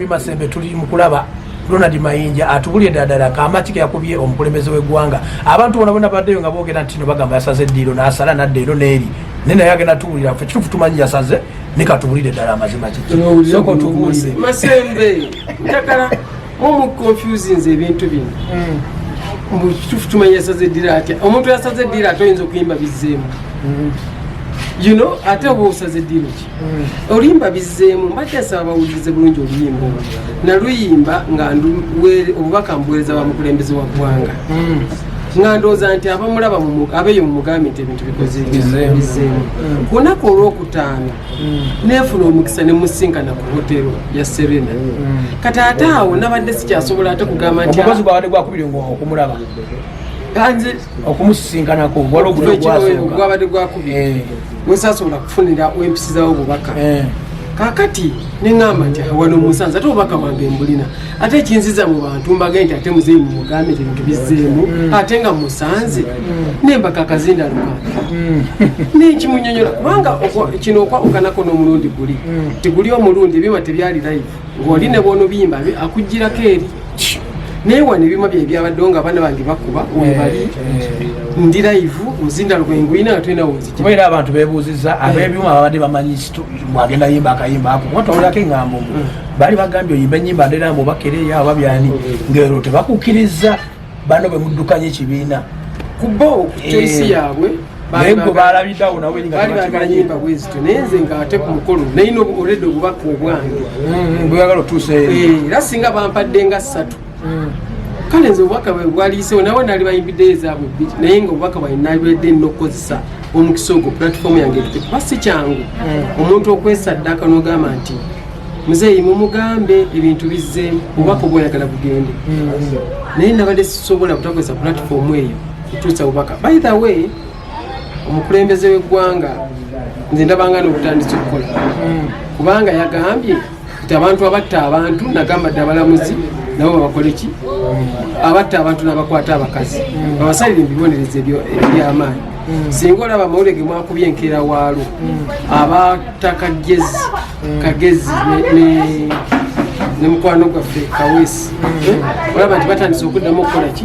JB Masembe, tuli mu kulaba Ronald Mayinja atubulye ddala kamaki ke yakubye omukulembeze w'eggwanga. Abantu bona bona baddeyo nga boogera nti no bagamba yasaze eddiiro n'asala nadda ero n'eri, naye naye agenda tuwulira. Ffe kituufu tumanyi yasaze, ne katubulire ddala amazima kiki. Sooka otubuulire. Masembe, njagala mumuconfusinze ebintu bino. Mbu kituufu tumanyi yasaze eddira atya? Omuntu yasaze eddira ate oyinza okuyimba bizzeemu, ate oba osaze eddiiro ki oluyimba bizzeemu? Mbadde nsaba bawulirize bulungi oluyimba olwo. Naluyimba nga obubaka mbuweereza wa mukulembeze wa ggwanga, nga ndowooza nti abamulaba abeeyo mumugambe nti ebintu bikoze Bizzeemu. bizzeemu. Ku lunaku olwokutaano neefuna omukisa ne musinkana ku hotero ya Serena. Kati ate awo nabadde sikyasobola ate kugamba nti Omukozi gwabadde gwakubiri nga okumulaba Ah, nze okumusisinkana waliwo okuva guno ekiro ogwasooka. Gwabadde gwakubiri wesasobola kufunira wempisizawo obubaka. Kakati neŋŋamba nti, "Ah, wano musanze ate obubaka bwange mbulina, ate ekinziza mu bantu mbage nti ate muzeeyi mumugambe nti ebintu bizzeemu, ate nga musanze nembaka akazindalo kange nenkimunyonyola, kubanga kino okwawukanako n'omulundi guli tiguli omulundi ebyuma tebyali live, ng'oli ne bwonobiyimba akugirako eri, naye wano ebyuma bye byabaddewo nga abaana bange bakuba webali, ndi live, muzindalo gwe nguyina nga tulina wonzijja. Kubeera abantu bebuuziza ab'ebyuma babadde bamanyi bwagenda yimba akayimba ako, kuba twawulirako eŋŋambo mbu baali bagambye oyimba ennyimba ndera mbu bakereya oba byani, ngero tebakukkiriza bano bwe muddukanya ekibiina. Ku bo ku choice yaabwe. Naye gwe balabiddeawo nawe nga baali baagala tebakimanyi. Nyimba bwe zityo, naye nze nga ate ku mukolo nayina already obubaka obwange. Bweyagala otuusa eri. Era singa bampadde nga ssatu, kale nze obubaka bwe bwaliisewo nawe nali bayimbiddeyo ezaabwe bbiri, naye nga obubaka bwange nalibadde nina okukozesa omukisa ogwo, platform yange etute, kuba si kyangu omuntu okwesaddaaka n'ogamba nti muzeeyi mumugambe ebintu bizzeemu, obubaka oba oyagala bugende, naye nabadde sisobola butakozesa platform eyo kutuusa bubaka. By the way, omukulembeze w'eggwanga nze ndabanga n'obutandise okukola, kubanga yagambye nti abantu abatta abantu, nagamba dde abalamuzi nabo babakole ki, abatta abantu n'abakwata abakazi babasalire ebibonerezo ebyamaanyi. Singa olaba amawulire ge mwakubye enkeera waalwo, abatta Kagezi, Kagezi ne mukwano gwaffe Kaweesi, olaba nti batandise okuddamu okukola ki,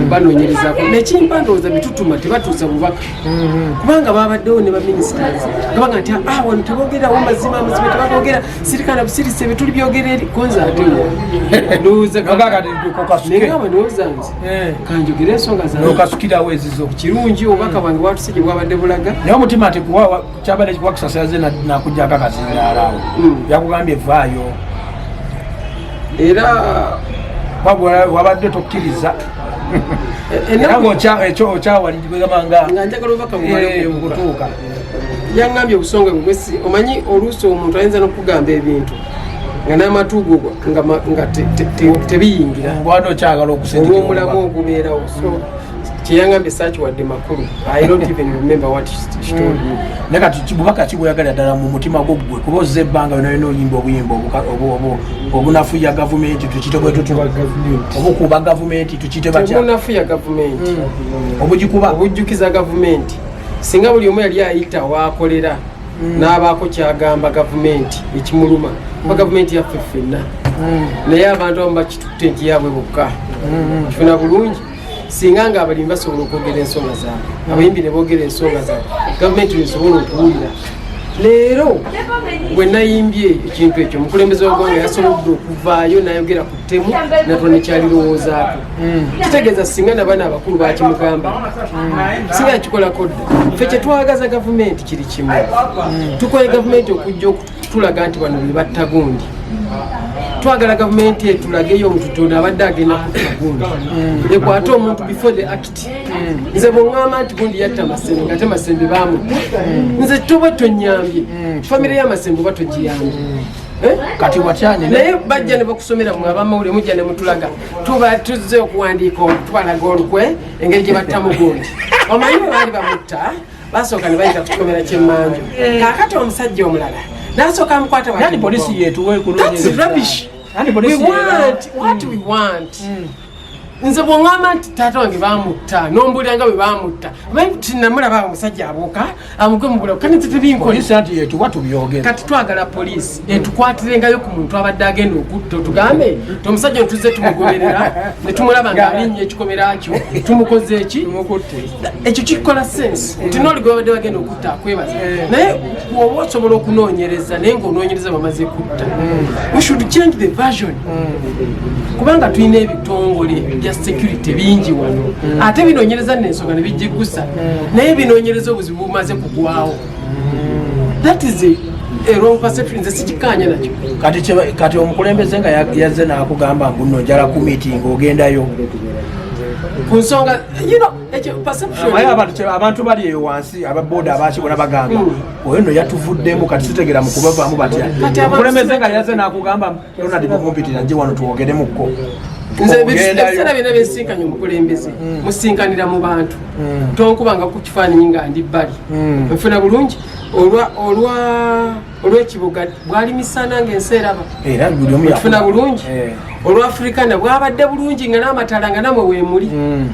banoonyerezako. Nekimpa ndowooza bitutuma tebatuusa bubaka, kubanga babaddewo ne baministers nga baga nti, "Ah, wano tebogerawo mazima, amazima tebagogera, sirikana busirise, ebituli byogera eri konza." Ate ndowooza nengamba ndowooza nti kanjogere ensonga zange. Nokasukirawo ezizo. Kirungi obubaka bwange bwatuse gye bwabadde bulaga. Naye omutima nti kuwa kyabadde wakusasaze nakujjako akazindaalo awo, yakugambye vaayo. Era wabadde tokkiriza era ngaokyawalirigamba nga nga njagala obubaka bumale okutuuka. Yaŋŋambye obusonga bwe omanyi oluusi omuntu ayinza n'okugamba ebintu nga n'amatu go nga tebiyingira. Ngwada okyagala okusindika. Olw'omulamu ogubeerawo. So kyeyaŋŋambye saakiwadde makulu. I don't even remember what she told me. Naye kati bubaka ki bweyagalira ddala mu mutima gwo ggwe, kuba ozza ebbanga yona yona oyimba obuyimba obunafuya gavumenti, tukite bwe tutyo, obukuba gavumenti, tukite batya? Tebunafuya gavumenti. Obugikuba. Obujjukiza gavumenti. Singa buli omu yali ayita waakolera n'abaako kyagamba gavumenti ekimuluma, kuba gavumenti yaffe ffenna, naye abantu abamu bakitutte nti yaabwe bokka. Kifuna bulungi singa nga abalimi basobola okwogera ensonga zaabwe, abayimbi ne boogera ensonga zaabwe, gavumenti nesobola okuwulira. Leero bwe nayimbye ekintu ekyo, omukulembeze w'eggwanga yasobodde okuvaayo n'ayogera ku ttemu natona ekyalirowoozaako. Kitegeeza singa nabana abakulu bakimugamba, singa yakikolako dda. Ffe kyetwagaza gavumenti kiri kimu: tukoye gavumenti okujja okutulaga nti bano be batta gundi. Twagala gavumenti etulageyo omuntu tono abadde agenda kutta gundi, ekwate omuntu before the act. Nze bweŋŋamba nti gundi yatta Masembe nga te Masembe bamutta, nze toba tonyambye famire y'Amasembe oba togiyambye. Eh? Kati watyane. Naye bajja ne bakusomera mwe abamawulire, mujja ne mutulaga tuba tuzze okuwandiika, tubalaga olukwe engeri gye battamu gundi. Omanyi bwe baali bamutta, basooka ne bayita ku kikomera ky'emmanju. Kaakati omusajja omulala n'asooka amukwata bw'ati Yani mu polisi mugongo. yetuwe. That's rubbish. We want what we want. Nze bwongamba nti taata wange bamutta, nombulira nga bwe bamutta, manyi tinamulaba omusajja abuuka amugwe mu bulago, kati tebinkola. Poliisi anti yetuwa tubyogere. Kati twagala poliisi etukwatirengayo ku muntu abadde agenda okutta, otugambe ti omusajja ono tuzze tumugoberera ne tumulaba ng'alinnya ekikomera kyo, tumukoze eki? Ekyo kikola sense nti nooli gwe babadde bagenda okutta akwebaza, naye oba osobola okunoonyereza, naye ng'onoonyereza bamaze kutta. We should change the version, kubanga tulina ebitongole bya security bingi wano, ate binoonyereza nensonga ne bijigusa, naye binoonyereza obuzibu bumaze kugwawo. That is a wrong perception. Nze sikikkaanya nakyo. Kati kati omukulembeze nga yazze n'akugamba ngu nno njala ku meeting, ogendayo? Ku nsonga ekyo perception. Naye abantu bali eyo wansi, ababoda abakibona bagamba oyo nno yatuvuddemu. Kati sitegera mu kubavaamu batya. Kati abantu Omukulembeze nga yazze n'akugamba, "Ronald Mukumpitira, ajje wano twogeremukko." Nze Ogendayo? Ebiseera byonna byensinkanye omukulembeze, musinkanira mu bantu. Tonkubanga ku kifaananyi nga ndi bbali. Nfuna bulungi olw'ekibuga bwali misana ng'ensi eraba. Era buli omu Okifuna bulungi. Olwa Africana bwabadde bulungi nga n'amatala nga namwe weemuli.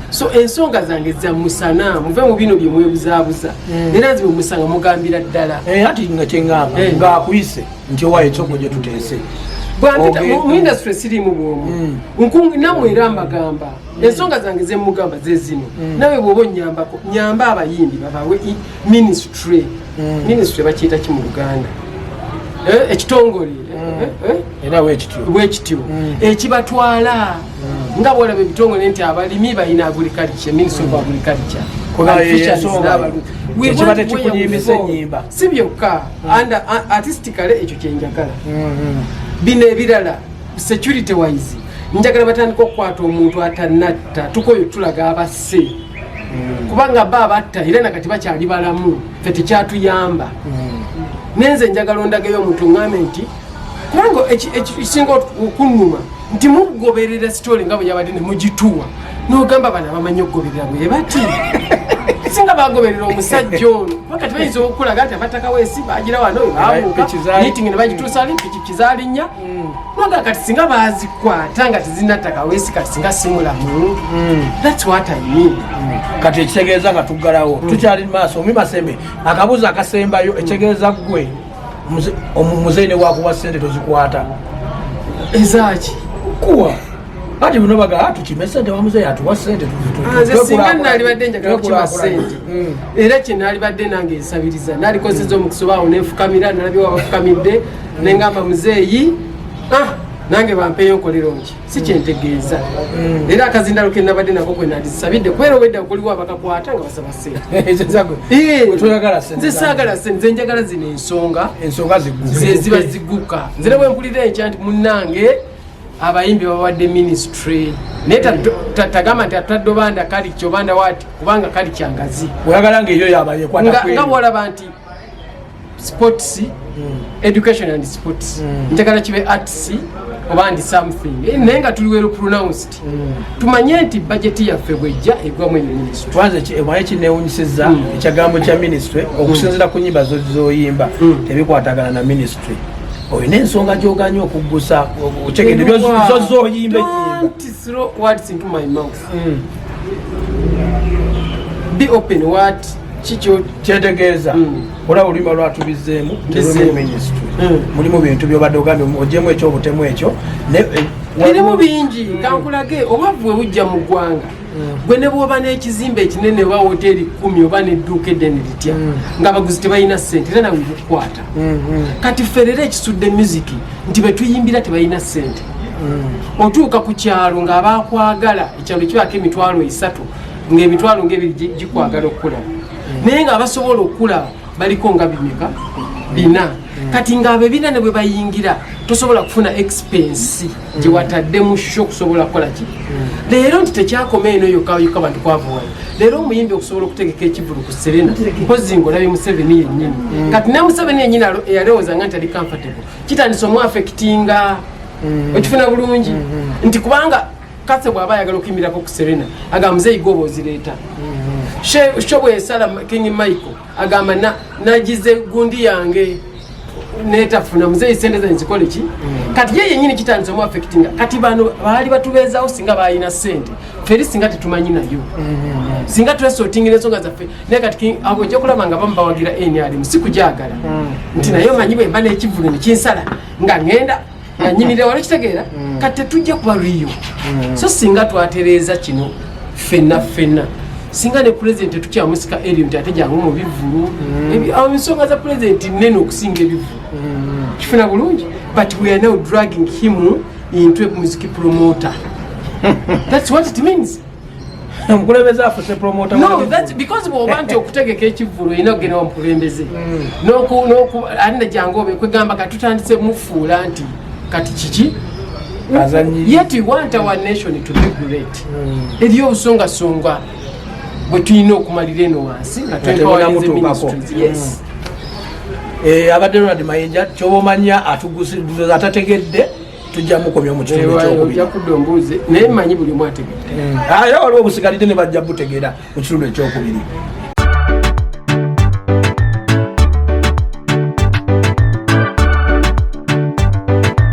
So ensonga zange za musana, muve mu bino bye mwebuzaabuza. Era nze bwe musanga mugambira ddala. Ati nga kyeŋŋamba, ng'akuyise nti owayo ekyoko gye tuteese. Bwampita mu industry sirimu bwomu. Nammwe era mbagamba ensonga zange zemugamba ze zino. Nawe bwoba onyambako, nyamba abayimbi babawe ministry. Ministry bakiyita ki mu Luganda? Ekitongole Era wekityo. Bwekityo ekibatwala nga bwolaba ebitongole nti abalimi balina agriculture, Ministry of Agriculture Kuba and eyo Fisheries ensonga. n'abalunzi. We Ekiba want tekikuyimbisa where we fall. ennyimba. Si byokka, and artistically ekyo kyenjagala. Bino ebirala security wise njagala batandika okukwata omuntu atanatta, tukoyo tulaga abasse, kubanga ba abatta era nakati bakyali balamu, fe tekyatuyamba. Nenze njagala ondagayo omuntu ŋŋambe nti, kubanga ekisinga okunnuma nti mugoberera story nga bwe yabadde ne mugituwa, n'ogamba bano abamanyi okugoberera bwe bati singa bagoberera omusajja ono, kuba kati bayinza okulaga nti abatakaweesi bagira wano babuuka Piki zaali- meeting ne bagituusa ali pikipiki zalinnya, noga kati singa bazikwata nga tezinatta Kaweesi, kati singa simulamu. That's what I mean. Kati ekitegeeza nga tuggalawo, tukyali maaso omi Masembe, akabuuzo akasembayo, ekitegeeza ggwe muzeeyi ne wakuwa sente tozikwata? Ezaki? Kuwa kati bino baga, "Ah, tukime sente wa muzeeyi atuwa sente." Nze singa nalibadde njagala kukima sente, era kye nalibadde nange ensabiriza, nalikozesa omukisa obaawo nenfukamira, nalabye wabafukamidde, nengamba muzeeyi, ah, nange bampeeyo nkolero nki. Si kyentegeeza, era akazindalo ke nabadde nako kwe nandisabidde, kubeera obwedda kuliwo abakakwata nga basaba sente. Toyagala sente? Nze saagala sente, nze njagala zino ensonga. Ensonga zigguke. Ze ziba ziguka. Nze ne bwe mpulira enkya nti munnange abayimbi babawadde ministry, naye tagamba nti atadde obanda kaliky obanda wati, kubanga kali kyangazi. Oyagala ngaeyo yaba yekwata Nga bwolaba nti sports, education and sports, njagala kibe arts oba ndi something. Naye nga tuli well pronounced, tumanye nti budget yaffe bwejja egwamu eyo ministry. Twanze mwaye kinewunyisiza ekyagambo kya ministry, okusinziira ku nyimba zoyimba tebikwatagana na ministry. Olina ensonga gyoganye okuggusa okyegende zozoyimba enyimba. Don't throw words into my mouth. Be open. What kikyo? Kyetegeeza, olaba oluyimba lwatubizeemu terulimu Mbizeemu. ministry, mulimu bintu byobadde ogambye ogyemu ekyobutemu ekyo Birimu bingi. Kankulage obwavu bwe bujja mu ggwanga. Gwe ne bwoba n'ekizimbe ekinene oba woteeri 10 oba n'edduuka eddene litya, ng'abaguzi tebalina ssente, era nawe bukukwata. Kati ffe leero ekisudde music nti betuyimbira tebalina ssente. Otuuka ku kyalo ng'abakwagala, ekyalo kibaako 30,000, ng'emitwalo ng'ebiri gikwagala okukulaba, naye ng'abasobola okulaba baliko nga bimeka? Bina. Kati ng'abo ebina ne bwe bayingira, tosobola kufuna expense gye watadde mu show okusobola kukola ki. Leero nti tekyakoma eno yokka yokka, bantu kwavuwayo. Leero omuyimbi okusobola okutegeka ekivulu ku Serena, mpozi ng'olabye Museveni yennyini. Kati ne Museveni yennyini eyalowooza nga nti ali comfortable, kitandise omwaffectinga. Okifuna bulungi nti kubanga kase bw'aba ayagala okuyimirako ku Serena, agamba muzeeyi gwoba ozireeta. Sho bwesala King Michael agamba nagize gundi yange. Netafuna muzeeyi sente zange zikole ki? Kati ye yenyini kitandise mu affectinga. Kati bano baali batubeezawo, singa balina sente feri, singa tetumanyi nayo, singa twesortingira ensonga zaffe. Naye kati abo ojja kulaba nga bamu bawagira NRM, si kugyagala nti naye omanyi bwemba n'ekivulu nekinsala nga ŋŋenda nga nyimirira wali, kitegeera? Kati tetujja kuba lwiyo. So singa twatereeza kino ffenna ffenna, singa ne pulezidenti tetukyamusika eryo nti ate jangu mu bivulu. Awo ensonga za pulezidenti nene okusinga ebivulu, kifuna bulungi. But we are now dragging him into a music promoter. That's what it means. Omukulembeze afuse promoter. No, that's because bw'oba nti okutegeka ekivvulu olina okugenda wa mukulembeze, ate ne jangu obe kwegamba kati tutandise mufuula nti kati kiki. Azanyi. Yet we want our nation to be great. Eriyo obusongasonga bwe tulina okumalira eno wansi nga twempowerinze temunamutuukako. ministries, yes. Abadde Ronald Mayinja. Kyoba omanya atugusiza atategedde, tujja mukomya mu kitundu ekyokubiri. Ojja kudda ombuuze, naye mmanyi buli omu ategedde. Ah, era waliwo obusigalidde ne bajja butegeera mu kitundu ekyokubiri.